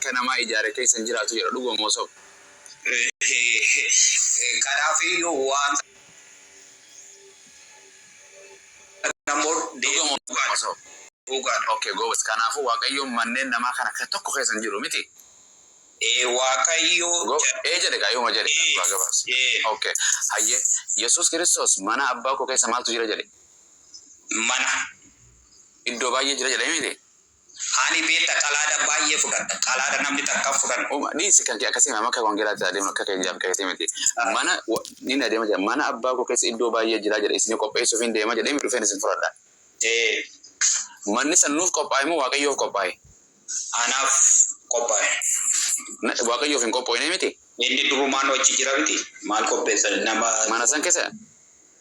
harka namaa ijaare keessa hin jiraatu jedha. Dhuguma moo soba? Kanaafiyyuu waan sana immoo Dhuguma moo dhugaadha. soba? Dhugaadha. Okay, goobas. Kanaafuu Waaqayyoon manneen namaa kana ka tokko keessa hin jiru miti? Ee Waaqayyo Go ee jedhe kaa yooma jedhe Ee kaa gabaabsi. Ee. Okay. Hayyee Yesuus Kiristoos mana abbaa koo keessa maaltu jira jedhe? Mana. Iddoo baay'ee jira jedhe miti? Ani beekta qalaada baay'ee fudhadha. Qalaada namni takka hin fudhanne. Uma dhiisi kan kee akkasii miti akka wangeelaatti adeemu akka kee jaaf keetii miti. Mana nin adeema jedha mana abbaa koo keessa iddoo baay'ee jira jedhe isin qopheessuuf hin deema jedhee mi dhufeen isin fudhadha. Ee. Manni san nuuf qophaa'e moo Waaqayyoof qophaa'e? Anaaf qophaa'e. Waaqayyoof hin qophooyne miti? Inni durumaanuu achi jira miti? Maal qopheessa nama. Mana san keessa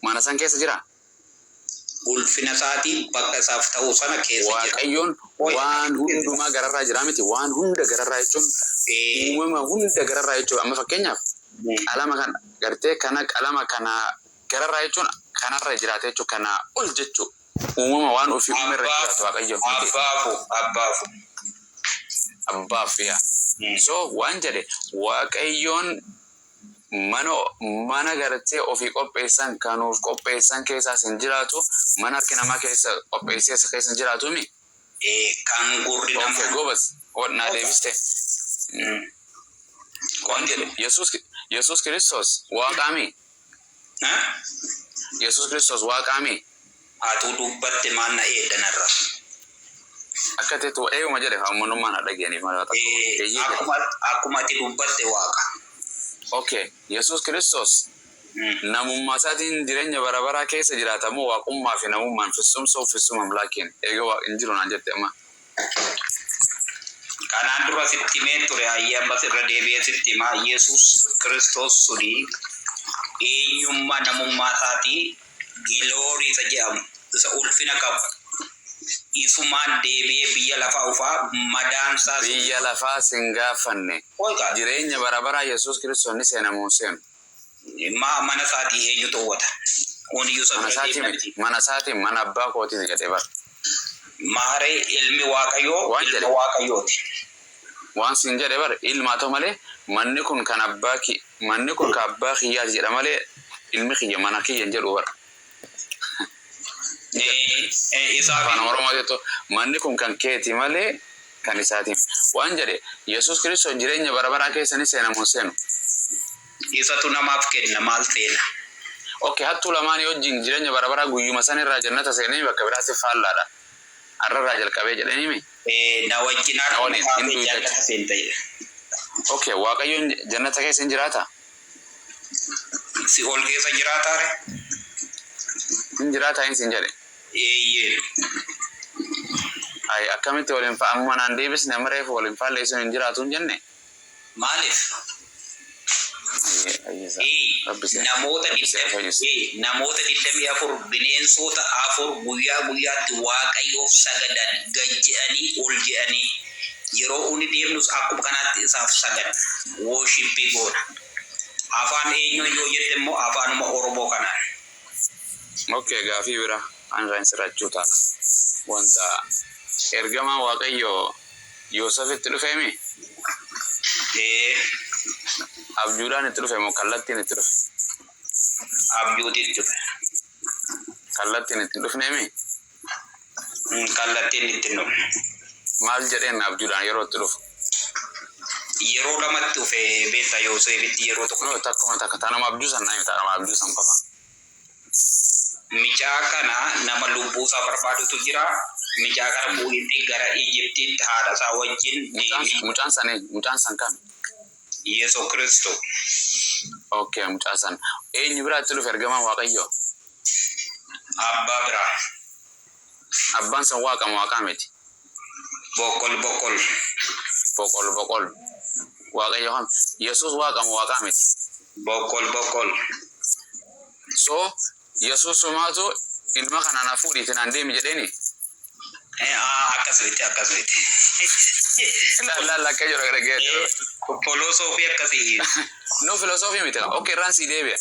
mana san keessa jira? Ulfina isaatii bakka isaaf ta'u sana keessa jira. Waaqayyoon waan hundumaa gararraa jira miti? Waan hunda gararraa jechuun uumama hunda gararraa jechuudha. Amma fakkeenyaaf qalama kana gartee kana qalama kana gararraa jechuun kanarra jiraata jechuudha. Kanaa ol jechuudha. Uumama waan ofii uume irra jiraatu Waaqayyo miti. Abbaafu abbaafu. Abbaaf yaa. So waan jedhe Waaqayyoon mana mana gartee ofii qopheessan kan nuuf qopheessan keessaas hin jiraatu mana harki namaa keessa qopheessee isa keessa hin jiraatu mi? Ee kan gurri Okay namaa. gobaz naa deebiste. Waan jedhe Yesuus Yesuus Kiristoos Waaqaa mi? Yesuus Kiristoos Waaqaa mi? Atuu dubbatte maal na eedda narra? Akka teetu eeyuma jedhe haa uummanummaan haa dhageeniif malee waa takka Ee, eeyyee jedhe. akkuma akkuma ati dubbatte Waaqa. Okay, Yesuus Kiristoos namummaa isaatiin jireenya bara baraa keessa jiraata moo waaqummaa fi namummaan fitsum sow fitsum amlaakiin eega waaq hin jiru naan jette amma. Kanaan dura sitti himeen ture, hayyee ammas irra deebi'ee sitti hima, Yesuus Kiristoos suni eenyummaa namummaa isaatii giloorii isa jedhamu, isa ulfina qabu, isumaan deebi'ee biyya lafaa ufaa, madaan isaa sun. Biyya lafaa sin gaaffanne. Qoy kaa. Jireenya bara baraa Yesuus Kiristoos ni seena moo hin seenu? Maa mana isaatii eenyu xowwata? Oniyyuu isa Mana bira isaatii deemna miti. miti. Mana isaatii mana abbaa kootiiti jedhe bar. Maaree ilmi Waaqayyoo Waan ilma jedhe. Waaqayyooti. Waan siin jedhe bar ilma haa ta'u malee manni kun kan abbaa ki manni kun ka abbaa kiyyaati jedha malee ilmi kiyya mana kiyya hin jedhuu bar. Isaaf Afaan Oromootitu manni kun kan keeti malee kan isaatii miti. Waan jedhe Yesuus Kiristoos jireenya bara baraa keessa ni seena moo hin seenu? Isatu namaaf kenna maal seena? Ok hattuu lamaanii wajjin jireenya bara baraa guyyuma san irraa jannata seenee bakka biraatti faallaadha. Har'a irraa jalqabee jedhanii mi? Na wajjin Na har'uma waliin hin kaatee duuta jannata seenta jedhe. Ok Waaqayyoon jannata keessa hin jiraata? Si'ool keessa jiraataa ree? Hin jiraataa hin siin jedhe. Eeyyee. Ayi akkamitti wal hin fa amma naan deebisne amma reefu wal hin faalleessuun hin jiraatu hin jenne? Maaliif? Ayyee fayyisaa. Ee, Rabbi si namoota Rabbi si haa digdami fayyisu. ee, namoota 24 bineensoota afur guyyaa guyyaatti Waaqayyoof sagadan gad je'anii ol je'anii yeroo uni deemnus akkuma kanaatti isaaf sagadna worship goona. Afaan eenyuun yoo jette immoo afaanuma Oromoo kanaan. Ok gaafii bira an irraa hin sirrachuu taala wanta ergamaan waaqayyoo Yoosefitti dhufee mi? Ee. Abjuudhaan itti dhufe moo kallattiin itti dhufe? Abjuutiin itti dhufe. Kallattiin itti hin dhufnee mi? Kallattiin itti hin dhufne. Maal jedheen abjuudhaan yeroo itti dhufu? Yeroo lamatti dhufe beektaa Yooseefitti yeroo tokko. No, takkuma takka tanuma abjuu san naa himi tanuma abjuu san qofa. Micaa kana nama lubbuu isaa barbaadutu jira. Micaa kana fuudhiitii gara Ijiptiitti haadha isaa wajjin Mucaan deemi. mucaan san eenyu? Mucaan san kami? Yesu Kiristo. Ok mucaa san. Eenyu biraa itti dhufe ergamaan Waaqayyoo? Abbaa biraa. Abbaan san Waaqa moo Waaqaa miti? Boqol boqol. Boqol boqol. Waaqayyo kam? Yesuus Waaqa moo Waaqaa miti? Boqol boqol. So Yesuusumaatu ilma kana na fuudhiiti naan deemi jedheeni? Akkas miti akkas miti. Laal laal akka jedhu dhaggeeffadhu. Filosoofii akkasii. No filosoofii miti. Okay irraan sii deebi'a.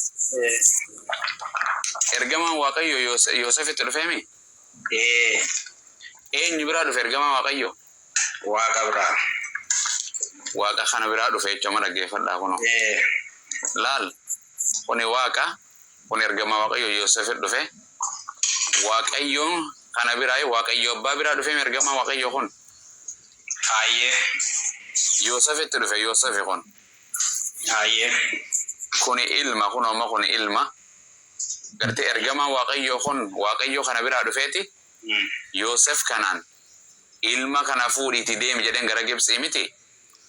Ergamaan Waaqayyo Yoosefitti dhufeemi? Ee. Eenyu biraa dhufe ergamaan Waaqayyo? Waaqa biraa. Waaqa kana biraa dhufe jechuudha, dhaggeeffadhaa kunoo. Laal, kuni Waaqa, kun ergamaa Waaqayyo Yoosef dhufe. Waaqayyoon kana biraa, Waaqayyo abbaa biraa dhufe ergamaa Waaqayyo kun. Yoosefitti dhufe Yoosefi kun. Kuni ilma, kun amma kuni ilma. Gartee ergamaa Waaqayyo kun Waaqayyo kana biraa dhufeeti. Yoosef kanaan ilma kana fuudhiitii deemi jedheen gara Gibxii miti.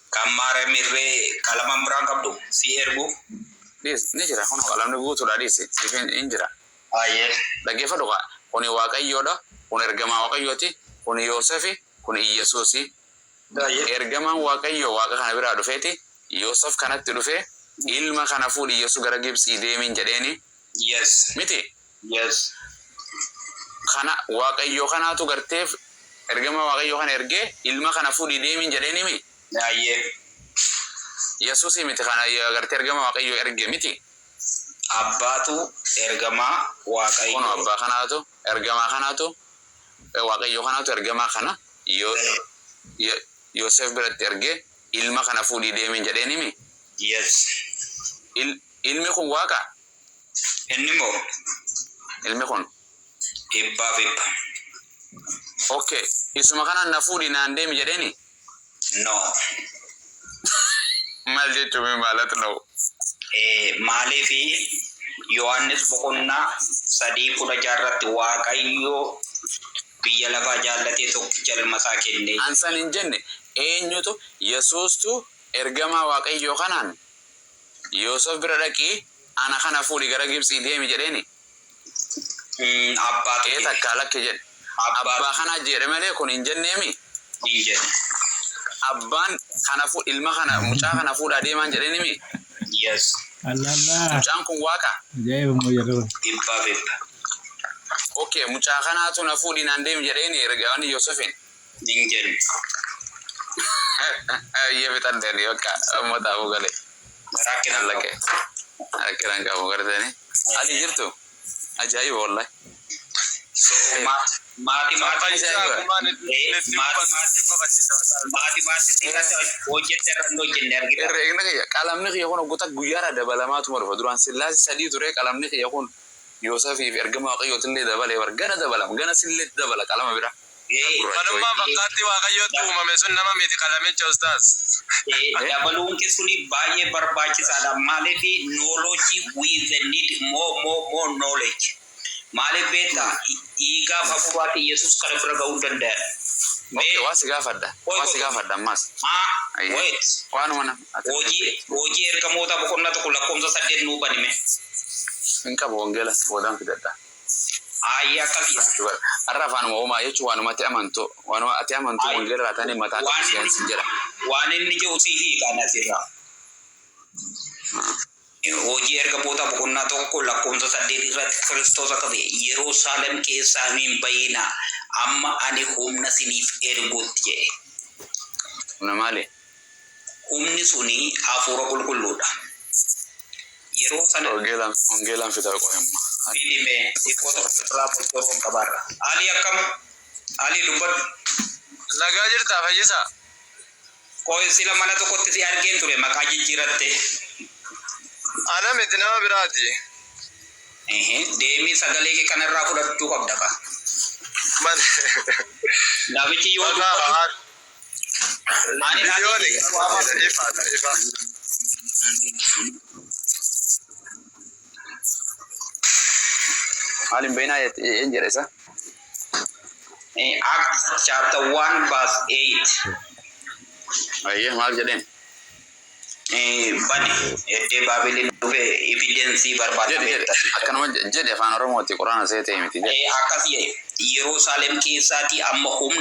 Kan Maariyaam irree qalamaan biraan qabdu si ergu. Dhiis, ni jira, kun qalamni guutuudha, dhiisi, siif hin jira. Dhaggeeffadhu kaa, kuni Waaqayyoodha, kun ergamaa Waaqayyooti, kun Yoosefi, kun Iyyasuusi. Ergamaan Waaqayyoo Waaqa kana biraa dhufeeti Yoosef kanatti dhufee ilma kana fuudhi Iyyasuu gara Gibxii deemiin jedheeni miti. Yes. Kana Waaqayyoo kanaatu garteef ergama Waaqayyoo kana ergee ilma kana fuudhii deemiin jedheeni mi? Yesuusii miti kana gartee ergama Waaqayyoo erge miti. Abbaatu ergamaa Kun Waaqayyoo. Abbaa kanaatu ergamaa kanaatu, Waaqayyoo kanaatu ergamaa kana Yoosef biratti ergee ilma kana fuudhii deemiin jedheeni mi? Yes. Ilmi kun Waaqa? Inni immoo Ilmi kun. Dhibbaaf dhibba. Okay. Isuma kanaan na fuudhii naan deemi jedheeni? No. Maal jechuun maalatu na'u? Maaliifi Yohaannis boqonnaa 3:16 irratti Waaqayyo biyya lafaa jaallatee tokkicha ilma isaa kenne. Ansan hin jenne, eenyutu Yesuustu ergamaa Waaqayyoo kanaan Yoosef bira dhaqii ana kana fuudhi gara Gibxii deemi jedheeni? Abbaatu Ee jedhe. Takkaa lakke jedhe. Abbaatu Abbaa kanaa jedhe malee kun hin jenneemi. Hin jedhe. Abbaan kana fuudhi, ilma kana, mucaa kana fuudhaa deemaan jedheenimi. Yes. Allah Allah. Mucaan kun Waaqa. Ajaa'iba immoo jedhu. Dhibbaaf dhibba. Okay, mucaa kanaatu na fuudhi naan deemi jedheeni ergaan Yoosefin. Hin jedhe. Iyyee fixadheen bakka uummataafuu galee. Rakkina qabu. Lakke. Rakkinaan qabu garteeni. Ati jirtu? Ajaa'iba wallahi. So maati maati Ajaa'iba. Maati maati maati xiqqaatti hojjette irra hin hojjenne argita. Herreegni kiyya, qalamni kiyya kun hoggoota guyyaadhaa dabalamaatuma dhufa. Duraan Sillaasii sadii ture, qalamni kiyya kun Yoosefiif ergama Waaqayyootillee dabalee bar gana dabalama, gana sillee dabala qalama bira. Manummaa fakkaatti Waaqayyootti uumame sun nama miti qalamicha, ustaaz. Dabaluun kee suni baay'ee barbaachisaadha. Maaliif knowledge, we the need more, more, more knowledge. Maaliif beektaa, dhiigaaf hafuuraatti Yesuus kana bira ga'uu hin danda'an. Okay, waa si gaafadha. Waa si gaafadha ammas. Ah, wait. Waanuma nama. Hojii Ergamoota boqonnaa 1 lakkoofsa 8 nuu banime. Hin qabu, wangeela boodaan fidadha. Ayyee, akkasii. Har'a afaanuma uumaa jechuun waanuma ati amantu, waanuma ati amantu wangeela irraa ta'anii mataa Waan qabu inni sin jedha. Waan inni jedhu sii hiikaan asirraa. Hojii Ergamoota boqonnaa 1 lakkoofsa 8 irratti Kiristoos akka ta'e, Yerusaalem keessaa hin bayinaa amma ani humna siniif ergutti jedhe. Humna maali? Humni suni Hafuura Qulqulluudha. Yeroo sana Wangeelaan fitaa qo'emma. Fidime, xiqqoo tokko irraa boccoroon qabaarra. Ali, akkam? Ali, dubbadhu. Nagaa jirtaa, Fayyisaa? Qoy, sila mana tokkotti si argeen ture, maqaa jijjiiratte. Ana miti, nama biraati. Deemii sagalee kee kanarraa fudhachuu qabda ka. Man. Namichi yoo Maqaa dubbatu ani Viidiyooni ifaadha, ifa. Maaliin beeknaa een jedhe isa? Acts chapter 1 verse 8. Ayyee, maal jedheen? Bani eddee Baabiliin dhufe evidence barbaada. Jedhe, jedhe, akkanuma jedhe, afaan Oromooti, quraana see ta'e miti jedhe. Akkas jedhe, Yerusaalem keessaatii amma humna